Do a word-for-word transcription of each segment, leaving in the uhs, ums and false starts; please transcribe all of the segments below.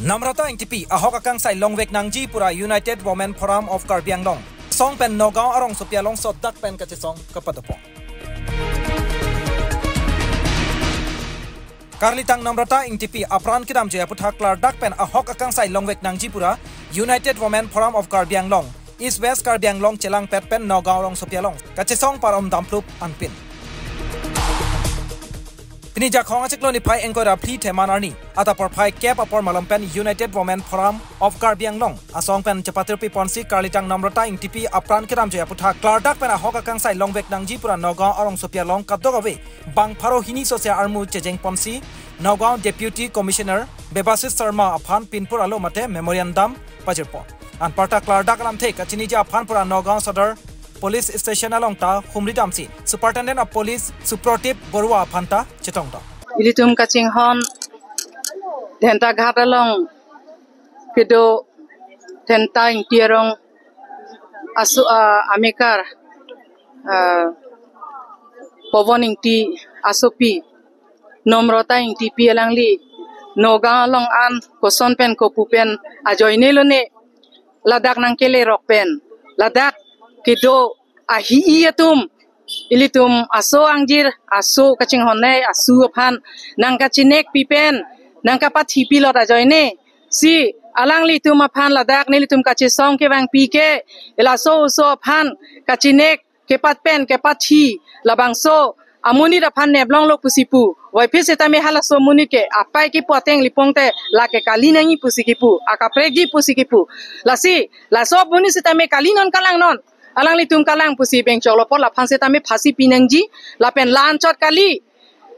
Namrata Ingtipi ahok akangsai longvek nangji pura United Women Forum of Karbi Anglong asong pen Nagaon arongsopi along sodak pen kachesong kapadopon. Karlitang Namrata Ingtipi apran kedamjui aputhak klardak pen ahok akangsai longvek nangji pura United Women Forum of Karbi Anglong, East West Karbi Anglong chelangpet pen Nagaon arongsopi along kachesong parom damplup anpin. Pini Jakhong achiklo niphai ingkoi ra phli Theman arni adap porphai kep apor malom pen United Women Forum of Karbi Anglong asong pen chepatirpi ponsi Karlitang Namrata Ingtipi apran kedamjui aputhak klardak pen ahok akangsai longvek nangji pura Nagaon arongsopi along kadokave bang pharo hini sose armu chejeng ponsi Nagaon Deputy Commissioner Debashish Sharma aphan pinpur alo mate memorandum pajirpon. Anparta klardak alamthe kachiniji aphan pura Nagaon Sadar Police Station along ta humri damsi Superintendent of Police Supradeep Barua aphan ta chetongdam. Ilitum kachinghon Dhentaghat along kedo Dhenta Ingti arong asu, ah, amekar, ah, Pobon Ingti asopi Namrata Ingtipi alangli Nagaon along an koson pen kopu pen ajoine lone ladak nangkelerok pen ladak kedo ahi-i atum, ilitum aso angjir, aso kachinghonnei asu aphan nangkachinekpi pen nangkapathipilot ajoine si alanglitum aphan ladak nelitum kachesong kevangpi ke laso oso aphan kachinek kepat pen kepathi labangso amonit aphan neplonglo pusi pu. Waiphi setame halaso amonit ke apai kipu ateng lipong te lake kali nangji pusi kipu, akaprekji pusi kipu. Lasi laso amonit setame kali non kalang non, alanglitum kalang pusi bengchoklo apot laphan setame phasi pinangji lapen la-anchot kali.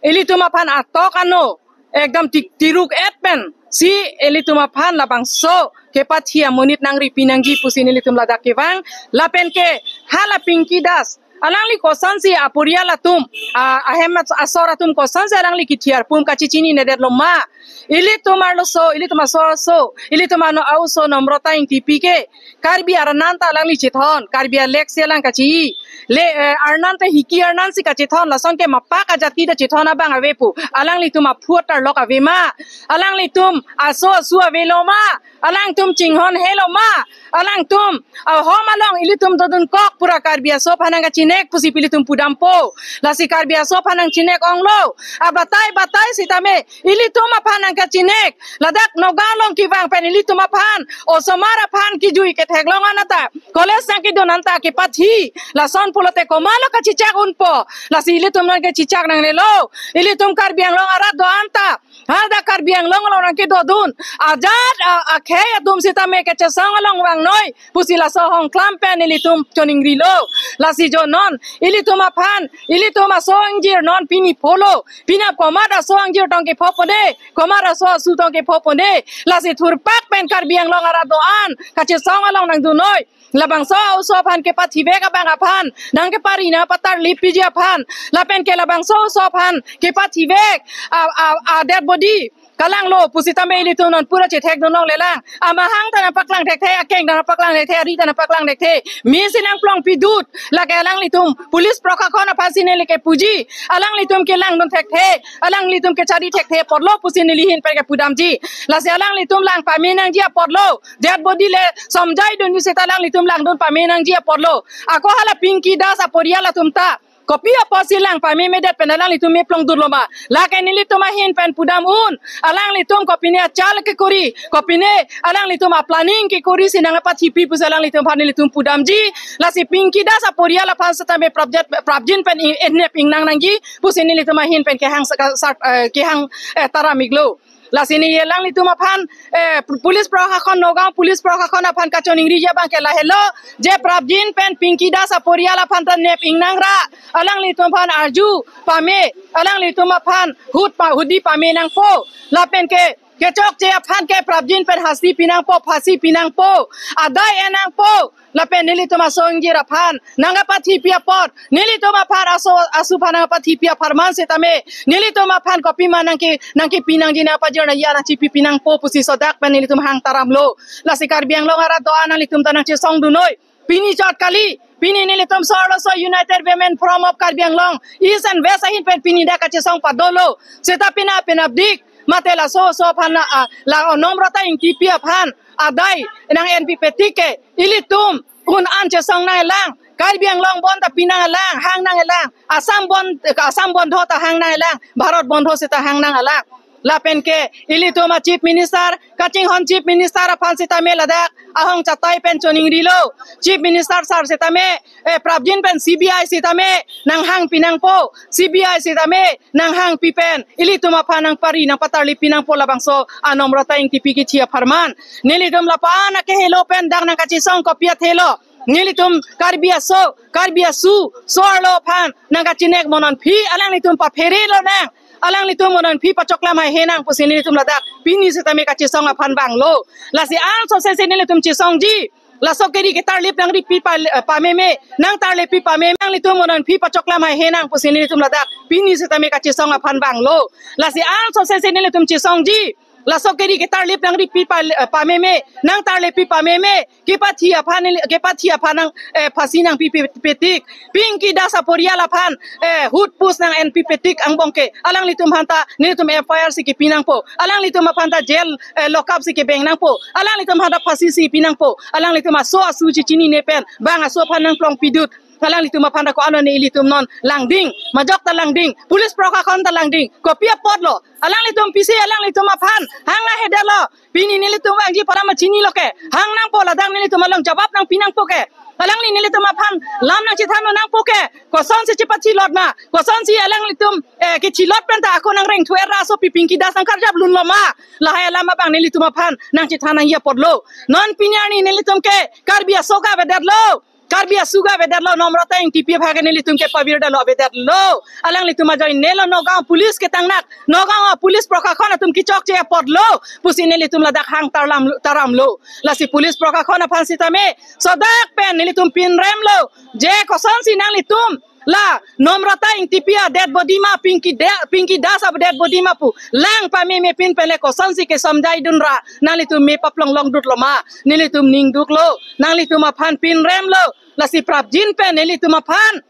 Ilitum aphan atok ano ekdam tik tiruk et pen si ilitum aphan labangso kepathi amonit nangripi nangji pusi nelitum ladak kevang. Lapen ke hala Pinky Das alangli kosonsi aporial atum, ah, ahem asor atum kosonsi alangli kethiar pum kachechinine detlo ma? Ilitum arloso, ilitum asor aso, ilitum ano a-oso Namrata Ingtipi ke Karbi arnan ta alangli chethon, Karbi alek si alang kachi. Le, eh, arnan ta hiki arnan si kachethon, lason ke mapak ajati ta chethon abang ave pu. Alanglitum aphu atarlok ave ma? Alanglitum aso asu avelo ma? Alangtum chinghon helo ma? Alangtum ahom along ilitum dodunkok pura Karbi aso aphan nangkachinek pusi pi ilitum pudampo. Lasi Karbi aso aphan nangchinek onglo. Abatai batai setame ilitum aphan nangkachinek. Ladak Nagaon along kevang pen ilitum aphan, osomar aphan kijui ketheklong an ta, college nangkedun an ta kepathi. Lason pulote komatlo kachichak unpo? Lasi ilitum nangkachichak nangnelo. Ilitum Karbi Anglong arat do-an ta, hadak Karbi Anglong along nangkedodun ajat a, akhei atum setame kachesong along vangnoi pusi laso ahongklam pen ilitum choningrilo. Lasi jo non ilitum aphan, ilitum aso angjir non pini pholo. Penap komat aso angjir tong kepho pode, komat aso asu tong kepho pode. Lasi thurpak pen Karbi Anglong arat do-an kachesong along nangdunnoi. Labangso oso aphan kepathivek abang aphan nangkepari nangpatarlipji aphan, lapen ke labangso oso aphan kepathivek a, a, a dead body kalanglo pusitame ilitum non pura chethekdun longlelang. Amahang ta nangpaklang thekthe, akeng ta nangpaklang thekthe, ari ta nangpaklang thekthe. Mesi nangplongpidut. Lake alanglitum police prokhakon aphansi neli kepuji. Alanglitum kelangdun thekthe, alanglitum kechari thekthe apotlo pusi neli ahin pen kepudamji. Lasi alanglitum lang pame nangji apotlo. Dead body le somjaidunji seta alanglitum langdun pame nangji apotlo. Ako hala Pinky Das aporial atum ta kopi apotsi lang pamemedet pen alanglitum meplongdunlo ma? Lake nelitum ahin pen pudam un. Alanglitum kopine achal kekori, kopine alanglitum aplanning kekorisi nangpathipi pusi alanglitum aphan nelitum pudamji. Lasi Pinky Das aporial aphan setame prapjin, prapjin pen ing-, enep ingnang nangji pusi nelitum ahin pen kehang saka-, sak-, eh, kehang, eh, taram-iklo. Lasi neli alanglitum aphan, eh, police prokhakon, Nagaon police prokhakon aphan kachoningriji abang ke lahelo, je prapjin pen Pinky Das aporial aphan ta nep ingnangra. Alanglitum aphan arju pame, alanglitum aphan hut pa, hudi pame nangpo. Lapen ke kechokche aphan ke prapjin pen hasti pinangpo, phasi pinangpo, adai enangpo. Lapen nelitum aso angjir aphan nangkapathipi apot, nelitum aphan aso asu aphan nangkapathipi apharman setame nelitum aphan kopima nangke, nangkepi nangji, nangpajir nangji, nangchipipi nangpo pusi sodak pen nelitum hang taramlo. Lasi Karbi Anglong arat do-an nanglitum ta nangchesongdunnoi. Pini chot kali, pini nelitum so arloso United Women Forum of Karbi Anglong East and West ahin pen pini dak kachesong padolo. Seta pina penapdik Mate laso oso aphan, ah, la Nomrata Engtipi aphan adai nang-enpipe tik ke ilitum un-an chesong nanglang, Karbi Anglong bond ta pi nanglang, hang nanglang, Assam bond, Assam bondho ta hang nanglang, Bharat bondho seta hang nanglang. Lapen ke ilitum a Chief Minister, kachinghon Chief Minister aphan sitame ladak ahong chatai pen choningrilo. Chief Minister sir sitame, eh, prapjin pen C B I sitame nanghangpi nangpo, C B I sitame nanghangpi pen ilitum aphan nangpari nangpatarlipi nangpo labangso a Nomrata Engtipi kithi apharman. Nelitum lapu-an akehelo pen dak nangkachesong kopi athelo. Nelitum Karbi aso, Karbi asu, so-arlo aphan nangkachinek mo non phi, alanglitum paphere lonang, alanglitum mo non phi pachoklam haihe nang pusi nelitum ladak pini sitame kachesong aphan vanglo. Lasi ansose si nelitum chesongji. Laso keri ketarlip nangripi pa, eh, pameme, nangtarlipi pameme, alanglitum mo non phi pachoklam haihe nang pusi nelitum ladak pini sitame kachesong aphan vanglo. Lasi ansose si nelitum chesongji. Laso keri ketarlip nangripi pa, eh, pameme, nangtarlipi pameme, kepathi aphan neli-, kepathi aphan nang, eh, phasi nangpipe, pe tik. Pinky Das aporial aphan, eh, hut pus nang-enpipe tik angbong ke alanglitum aphan ta nelitum F I R si kepi nangpo, alanglitum aphan ta jail, eh, lockup si kebeng nangpo, alanglitum aphan ta phasi si pi nangpo, alanglitum aso asu chechinine pen bang aso aphan nangplong pidut, alanglitum aphan ta ko-an lo ne ilitum non langding, majok ta langding, police prokhakhon ta langding, kopi apotlo, alanglitum pisi alanglitum aphan hang nahedetlo. Pini nelitum vangji para ma chinilo ke, hang nangpo, ladak nelitum along jawab nangpi nangpo ke. Alangli nelitum aphan lam nangchethan nangpo ke, kosonsi chepathilot ma, kosonsi alanglitum, eh, kethilot pen ta ako nangreng thu era asopi Pinky Das nangkarjap lunlo ma. Lahai alam abang nelitum aphan nangchethan nangji apotlo. Non pini arni nelitum ke Karbi aso ke avedetlo, Karbi asu ke avedetlo, Nomrata Engtipi aphan ke nelitum ke pavirdetlo, avedetlo. Alanglitum ajoinelo Nagaon police ketangnak, Nagaon police prokhakhon atum kechokche apotlo pusi nelitum ladak hang tarlam, taramlo. Lasi police prokhakhon aphan sitame sodak pen nelitum pinremlo, je kosonsi nanglitum la Nomrata Engtipi a dead body ma, Pinky de-, Pinky Das a dead body ma pu lang pameme pin pen le kosonsi kesomjai dunra nanglitum me paplong longdutlo ma, nelitum ningduklo, nanglitum aphan pinremlo. Lasi prapjin pen nelitum aphan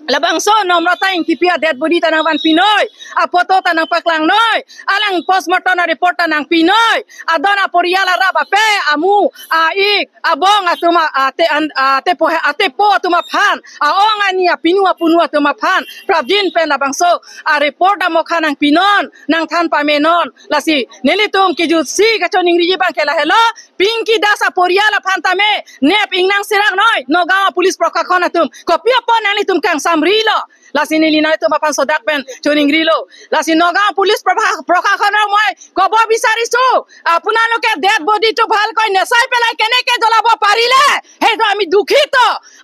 labangso Nomrata Engtipi a dead body ta nangvanpinoi, a photo ta nangpaklangnoi, alang postmortem a report ta nangpinoi, adon aporial arap ape, amu, a-ik, abong atum a, ate an, atepo, atepo atum aphan, a-ong ani, apinu apunu atum aphan prapjin pen labangso a report amokha nangpinon, nangthan pamenon. Lasi nelitum kejutsi kachoningriji abang ke lahelo, Pinky Das aporial aphan tame nep ingnang serak noi, Nagaon police prokhakhon atum kopi apot nanglitum kangsamrilo. Lasi neli nanglitum aphan sodak pen choningrilo. Lasi Nagaon police prokha-, prokhakhon amoi kobo bisarisu, আপোনালোকে ডেড বডিটো ভালকৈ নেচাই পেলাই কেনেকে জ্বলাব পাৰিলে? সেইটো আমি দুখিত,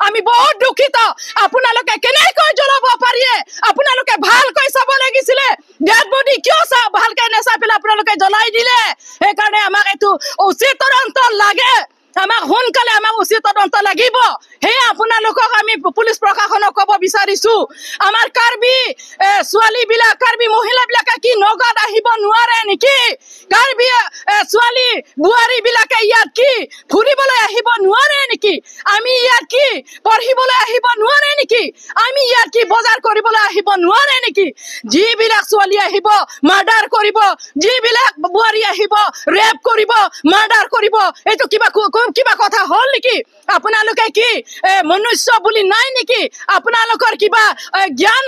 আমি বহুত দুখিত। আপোনালোকে কেনেকৈ জ্বলাব পাৰিলে? আপোনালোকে ভালকৈ চাব লাগিছিলে। ডেড বডি কিয় চা-, ভালকৈ নেচাই পেলাই আপোনালোকে জ্বলাই দিলে? সেইকাৰণে আমাক এইটো উচিত তদন্ত লাগে। আমাক সোনকালে আমাক উচিত তদন্ত লাগিব। সেয়া আপোনালোকক আমি পু-, পুলিচ প্ৰশাসনক ক'ব বিচাৰিছো। আমাৰ কাৰ্বি, এ, ছোৱালীবিলাক, কাৰ্বি মহিলাবিলাকে কি নগাঁৱত আহিব নোৱাৰে নেকি? কাৰ্বি, এ, ছোৱালী বোৱাৰীবিলাকে ইয়াত কি ফুৰিবলৈ আহিব নোৱাৰে নেকি? আমি ইয়াত কি পঢ়িবলৈ আহিব নোৱাৰে নেকি? আমি ইয়াত কি বজাৰ কৰিবলৈ আহিব নোৱাৰে নেকি? যিবিলাক ছোৱালী আহিব, মাৰ্ডাৰ কৰিব, যিবিলাক বোৱাৰী আহিব, ৰেপ কৰিব, মাৰ্ডাৰ কৰিব, এইটো কিবা কো-, কো-, কিবা কথা হ'ল নেকি? আপোনালোকে কি, এ, মনুষ্য বুলি নাই নেকি? আপোনালোকৰ কিবা, এ, জ্ঞান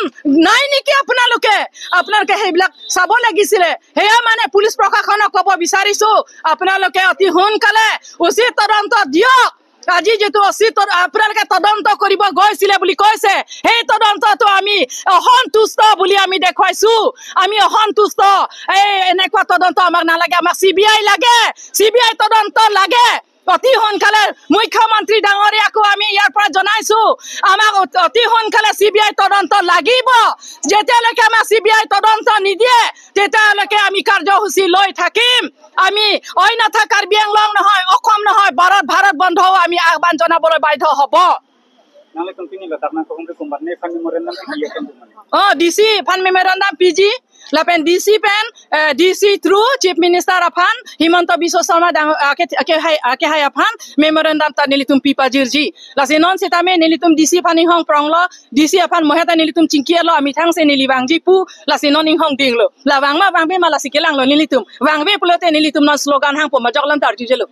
নাই নেকি আপোনালোকে? আপোনালোকে সেইবিলাক চাব লাগিছিলে। সেয়া মানে পুলিচ প্ৰশাসনক ক'ব বিচাৰিছো, আপোনালোকে অতি সোনকালে উচিত তদন্ত দিয়ক। আজি যিটো উচিত তদ-, আপোনালোকে তদন্ত কৰিব গৈছিলে বুলি কৈছে, সেই তদন্তটো আমি অসন্তুষ্ট বুলি আমি দেখুৱাইছো। আমি অসন্তুষ্ট। এই এনেকুৱা তদন্ত আমাক নালাগে, আমাক চি বি আই লাগে, চি বি আই তদন্ত লাগে। অতি সোনকালে মুখ্যমন্ত্ৰী ডাঙৰীয়াকো আমি ইয়াৰ পৰা জনাইছো, আমাক অত-, অতি সোনকালে চি বি আই তদন্ত লাগিব। যেতিয়ালৈকে আমাক চি বি আই তদন্ত নিদিয়ে, তেতিয়ালৈকে আমি কাৰ্যসূচী লৈ থাকিম। আমি অন্যথা কাৰ্বি আংলং নহয়, অসম নহয়, ভাৰত, ভাৰত বন্ধও আমি আহ্বান জনাবলৈ বাধ্য হ'ব। Nangli tungpini ladak nang kohong ke kumbar ne fan memorandum ke iya kan kumbar ne. Oh, D C fan memorandum P G. Lapen D C pen, eh, D C through Chief Minister aphan, Himanta Biswa Sarma dang, eh, ake, ake hai, ake hai aphan, memorandum ta nelitum pi pajirji. Lasi non sitame nelitum D C aphan inghong pronglo, D C aphan mohe ta nelitum chingkilo, amethang si neli vangji pu, lasi non inghong dinglo. La vang ma vangve ma lasi kelanglo nelitum. Vangve pulote nelitum non slogan hangpo ma joklan tarjujelo.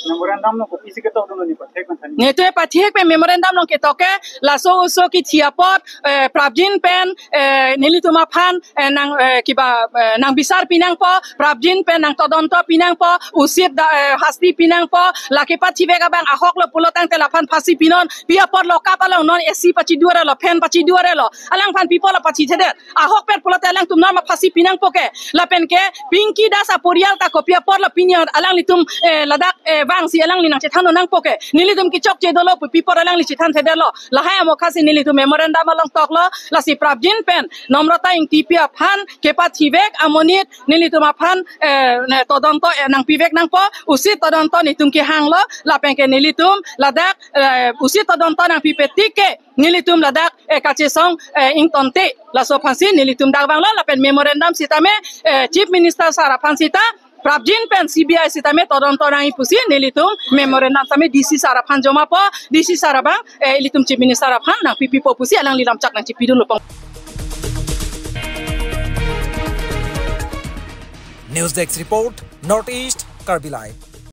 Memorandum along kopisi ketok dolo ne pathek nangthani? Netum pathek pen memorandum along ketok ke laso oso kithi apot, eh, prapjin pen, eh, nelitum aphan, eh, nang, eh, kiba, eh, nangbisar pinangpo, prapjin pen nangtodonto pinangpo, usit da, eh, hasti pinangpo, la kepathivek abang ahoklo pulo tangte laphan phasi pinon, pi apotlo kap along non A C pachidu arelo, fan pachidu arelo, alangphan pi apotlo pachithedet. Ahokpet pulote alangtum non ma phasi pinangpo ke. Lapen ke Pinky Das aporial ta kopi apotlo pini alanglitum, eh, ladak, eh, vangsi alangli nangchethan nangpo ke. Nelitum kechokche dolo pu pi apot alangli chethanthe detlo. Lahai amokha si nelitum memorandum along toklo. Lasi prapjin pen Namrata Engtipi aphan kepathivek amonit nelitum aphan, eh, ne todonto, eh, nangpivek nangpo. Usit todonto netum kehanglo. Lapen ke nelitum ladak, eh, usit todonto nangpipe tik ke nelitum ladak, eh, kachesong, eh, ingtonte. Laso aphansi nelitum dak vanglo lapen memorandum sitame, eh, Chief Minister sir aphan sita prapjin pen C B I sitame todonto nangji pusi nelitum memorandum tame D C sir aphan jomapo, D C sir abang, eh, ilitum Chief Minister aphan nangpipipo pusi alangli lamchak nangchipidunlo pong. News Desk Report, North East Karbi Live.